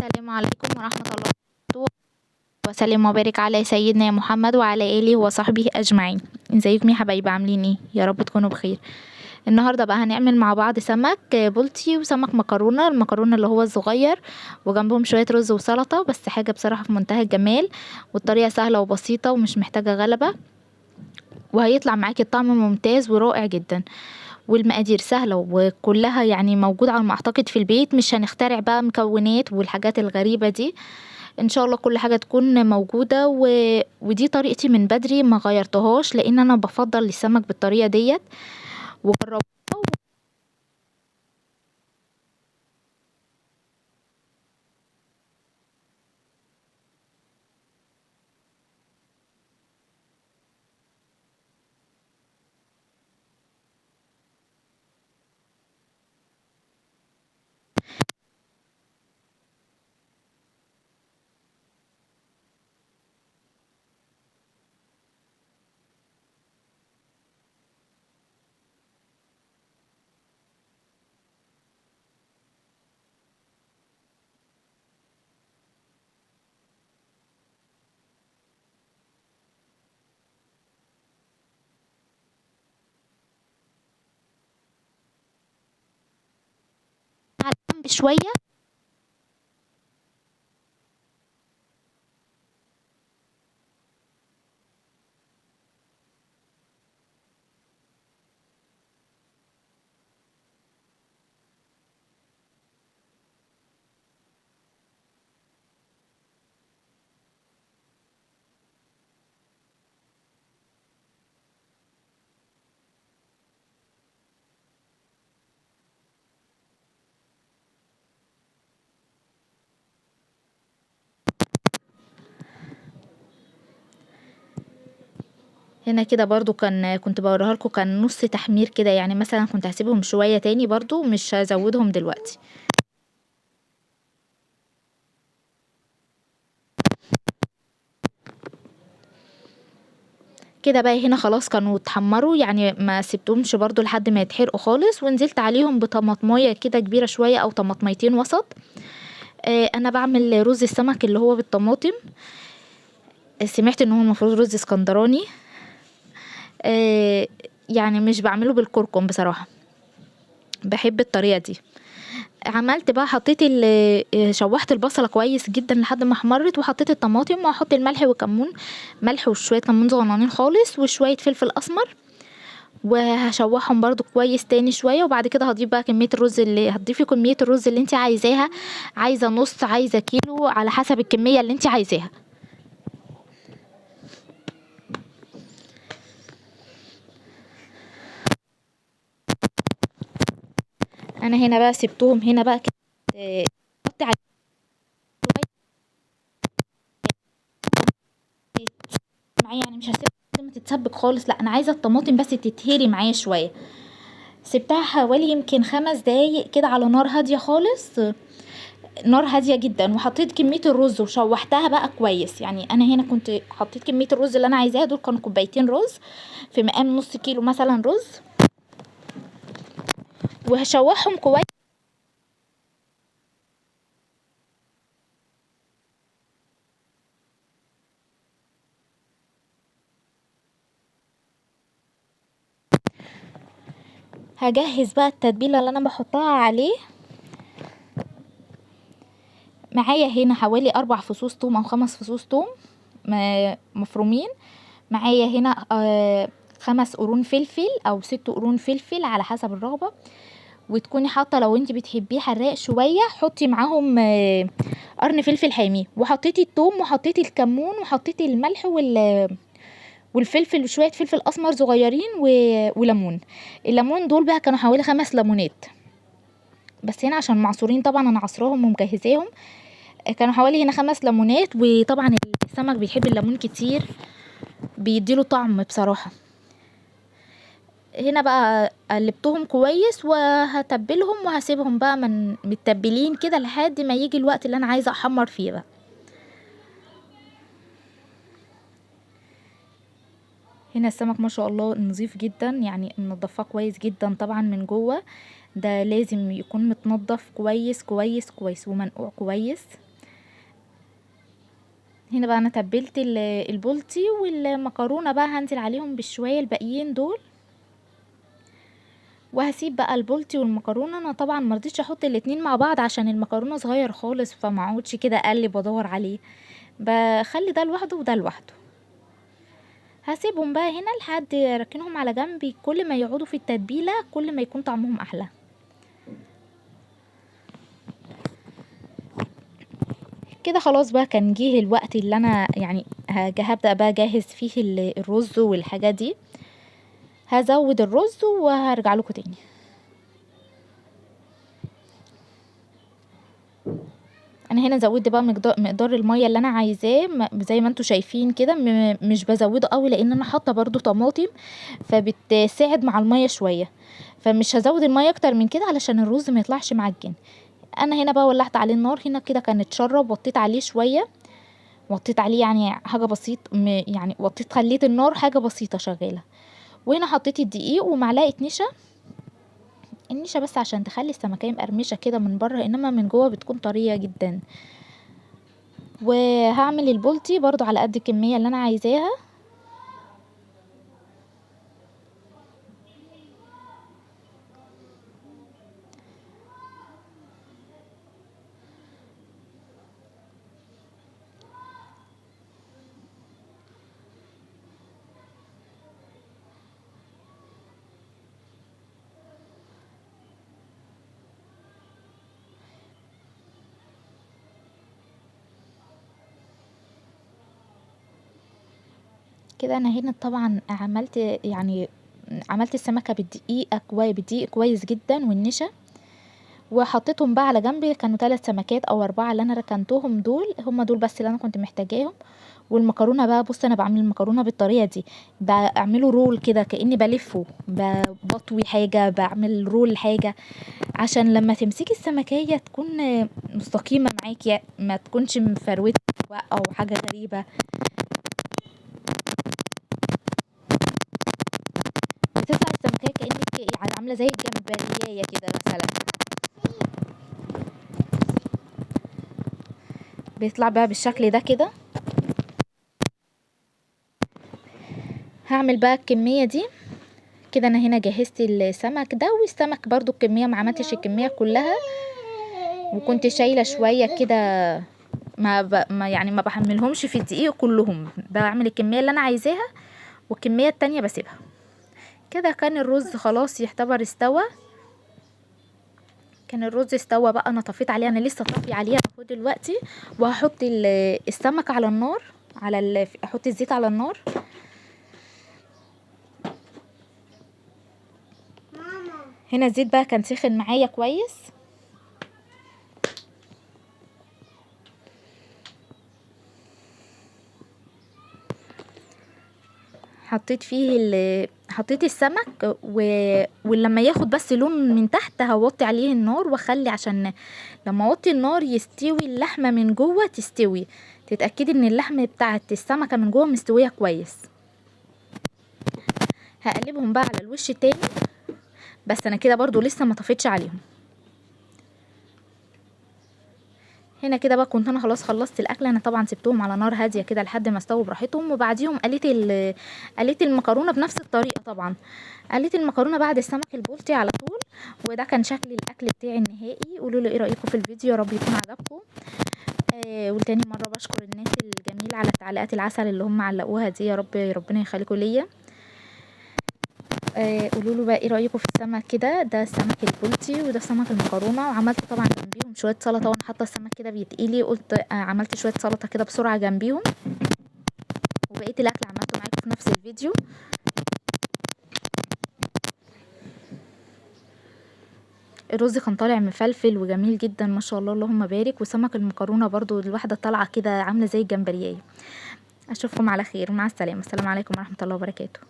السلام عليكم ورحمة الله وبركاته، وسلم وبارك على سيدنا محمد وعلى آله وصحبه أجمعين. ازيكم يا حبايبي، عاملين ايه؟ يا رب تكونوا بخير. النهارده بقى هنعمل مع بعض سمك بلطي وسمك مكرونه، المكرونه اللي هو الصغير، وجنبهم شوية رز وسلطة. بس حاجة بصراحة في منتهى الجمال، والطريقة سهلة وبسيطة ومش محتاجه غلبه، وهيطلع معاكي الطعم ممتاز ورائع جدا. والمقادير سهلة وكلها موجودة على ما اعتقد في البيت، مش هنخترع بقى مكونات والحاجات الغريبة دي. ان شاء الله كل حاجة تكون موجودة. ودي طريقتي من بدري ما غيرتهاش، لان انا بفضل السمك بالطريقة ديت وجربتها. على جنب شوية. هنا كده برضو كنت بوريها لكم، كان نص تحمير كده، مثلا كنت هسيبهم شوية تاني برضو، مش هزودهم دلوقتي. كده بقى هنا خلاص كانوا اتحمروا، ما سبتهمش برضو لحد ما يتحرقوا خالص، ونزلت عليهم بطماطمايه كده كبيرة شوية او طماطميتين وسط. انا بعمل رز السمك اللي هو بالطماطم، سمعت ان هو المفروض رز اسكندراني، مش بعمله بالكركم بصراحة، بحب الطريقة دي. عملت بقى حطيت شوحت البصلة كويس جدا لحد ما احمرت، وحطيت الطماطم، وهحط الملح والكمون، ملح وشوية كمون صغننين خالص وشوية فلفل اسمر، وهشوحهم برضو كويس تاني شوية. وبعد كده هضيف بقى كمية الرز اللي هتضيفي، كمية الرز اللي انت عايزاها، عايزة نص، عايزة كيلو، على حسب الكمية اللي انت عايزاها. انا هنا بقى سبتهم هنا بقى كده، حطي على معايا، مش هسيبها ما تتسبك خالص، لا انا عايزه الطماطم بس تتهري معايا شوية. سبتها حوالي يمكن 5 دقايق كده على نار هادية خالص، نار هادية جدا، وحطيت كمية الرز وشوحتها بقى كويس. انا هنا كنت حطيت كمية الرز اللي انا عايزاها، دول كانوا كوبايتين رز في مقام نص كيلو مثلا رز، وهشوحهم كويس. هجهز بقى التتبيله اللي انا بحطها عليه. معايا هنا حوالي 4 فصوص توم او 5 فصوص توم مفرومين، معايا هنا، 5 قرون فلفل او 6 قرون فلفل على حسب الرغبة، وتكوني حاطه لو انت بتحبيه حراق شوية حطي معاهم، قرن فلفل حامي. وحطيتي التوم وحطيتي الكمون وحطيتي الملح والفلفل وشوية فلفل اسمر صغيرين وليمون. الليمون دول بقى كانوا حوالي 5 ليمونات، بس هنا عشان معصورين طبعا انا عصراهم ومجهزاهم، كانوا حوالي هنا 5 ليمونات. وطبعا السمك بيحب الليمون كتير، بيديله طعم بصراحة. هنا بقى قلبتهم كويس وهتبلهم وهسيبهم بقى من متبلين كده لحد ما يجي الوقت اللي انا عايزه احمر فيه بقى. هنا السمك ما شاء الله نظيف جدا، منضفاه كويس جدا طبعا من جوه، ده لازم يكون متنضف كويس كويس كويس ومنقوع كويس. هنا بقى انا تبلت البولتي والمكرونه بقى هنزل عليهم بالشويه الباقيين دول، وهسيب بقى البولتي والمكرونه. انا طبعا ما رضيتش احط الاتنين مع بعض عشان المكرونه صغير خالص، فما اقعدش كده اقلب وادور عليه، بخلي ده لوحده وده لوحده. هسيبهم بقى هنا لحد ركنهم على جنب، كل ما يقعدوا في التتبيله كل ما يكون طعمهم احلى. كده خلاص بقى كان جه الوقت اللي انا يعني هبدأ بقى اجهز فيه الرز والحاجات دي. هزود الرز وهرجع لكم تاني. انا هنا زودت بقى مقدار المية اللي انا عايزاه، زي ما انتوا شايفين كده، مش بزوده قوي لان انا حاطه برضو طماطم فبتساعد مع المية شوية، فمش هزود المية اكتر من كده علشان الرز ما يطلعش معجن. انا هنا بقى ولعت عليه النار، هنا كده كان اتشرب، وطيت عليه شوية، وطيت عليه يعني حاجة بسيط، يعني وطيت، خليت النار حاجة بسيطة شغالة. وهنا حطيت الدقيق ومعلقة نشا، النشا بس عشان تخلي السمكيه مقرمشه كده من بره، انما من جوه بتكون طرية جدا. وهعمل البولتي برضو على قد الكمية اللي انا عايزاها. كده انا هنا طبعا عملت السمكة بالدقيق بالدقيق كويس جدا والنشا، وحطيتهم بقى على جنب. كانوا 3 سمكات او 4 اللي انا ركنتهم دول، هم دول بس اللي انا كنت محتاجاهم. والمكرونه بقى، انا بعمل المكرونه بالطريقة دي، بعمله رول كده كاني بلفه، بطوي حاجة، بعمل رول حاجة، عشان لما تمسكي السمكيه تكون مستقيمة معاكي، ما تكونش مفروته او حاجة غريبة. بتطلع السمكيه كانك عامله زي الجمبريه كده مثلا. بيطلع بقى بالشكل ده كده. هعمل بقى الكمية دي كده. انا هنا جهزت السمك ده، والسمك برضو الكمية ما عملتش الكمية كلها، وكنت شايلة شوية كده، ما بحملهمش في الدقيق كلهم، بعمل الكمية اللي انا عايزاها والكمية التانية بسيبها كده. كان الرز خلاص يعتبر استوى، كان الرز استوى بقى. انا طفيت عليه، انا لسه طافية عليه اهو دلوقتي. وهحط السمك على النار، احط الزيت على النار. هنا الزيت بقى كان سخن معايا كويس. حطيت فيه حطيت السمك ولما ياخد بس لون من تحت هوطي عليه النار، واخلي عشان لما اوطي النار يستوي اللحمة من جوه، تستوي، تتاكدي ان اللحمة بتاعت السمكة من جوه مستوية كويس. هقلبهم بقى على الوش التاني، بس انا كده برضو لسه ما طفيتش عليهم. هنا كده بقى كنت انا خلاص خلصت الاكل. انا طبعا سبتهم على نار هادية كده لحد ما استووا براحتهم، وبعديهم قليت المكرونه بنفس الطريقة. طبعا قليت المكرونه بعد السمك البلطي على طول. وده كان شكل الاكل بتاعي النهائي. قولوا لي ايه رايكم في الفيديو، يا رب يكون عجبكم. وتاني مرة بشكر الناس الجميلة على تعليقات العسل اللي هم علقوها دي، يا رب ربنا يخليكم ليا. قولوا له بقى ايه رايكم في السمك كده. ده السمك البلطي وده سمك المكرونه، وعملت طبعا جنبيهم شوية سلطة، وانا حاطه السمك كده بيتقلي، قلت، عملت شوية سلطة كده بسرعة جنبيهم. وبقية الاكل عملته معاكم في نفس الفيديو. الرز كان طالع مفلفل وجميل جدا ما شاء الله اللهم بارك. وسمك المكرونه برضو الواحدة طالعه كده عامله زي الجمبريه. اشوفكم على خير، مع السلامة. السلام عليكم ورحمة الله وبركاته.